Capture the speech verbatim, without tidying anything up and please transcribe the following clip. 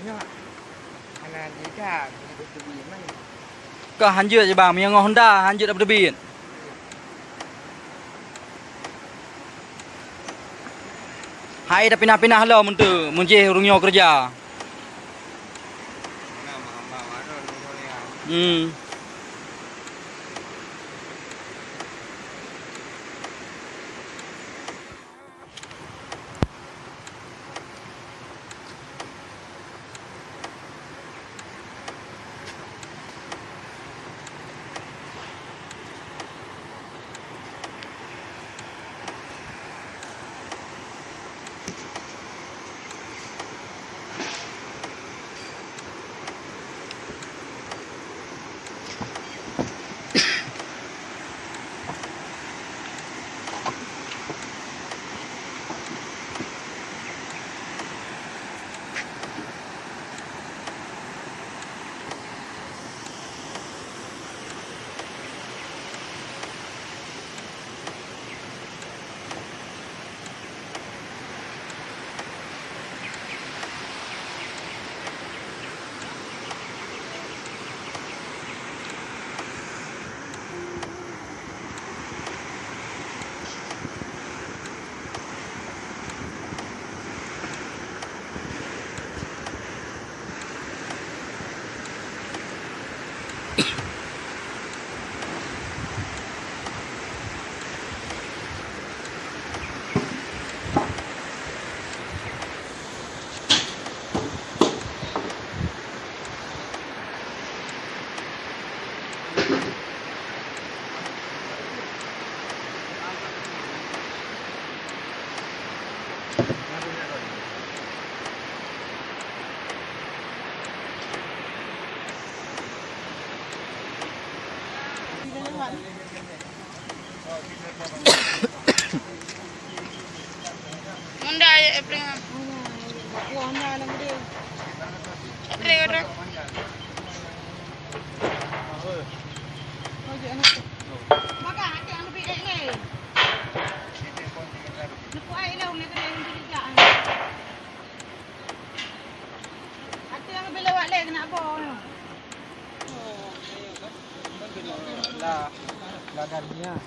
Nyoe hana jijak, jiteubiet man. Ka hanjeuet je bang, meunyoe ngon Honda hanjeuet dapeubiet. Hai tapinah-pinah lom untuk mujih ureueng nyoe keureuja. Hmm. Honda ya, April. Honda yang gede. April, April. Maka hati yang lebih dek ni. Nepuk air lom, ni kena yang lebih dek. Hati yang lebih lewat leh kena apa? Lah, lah dah niat.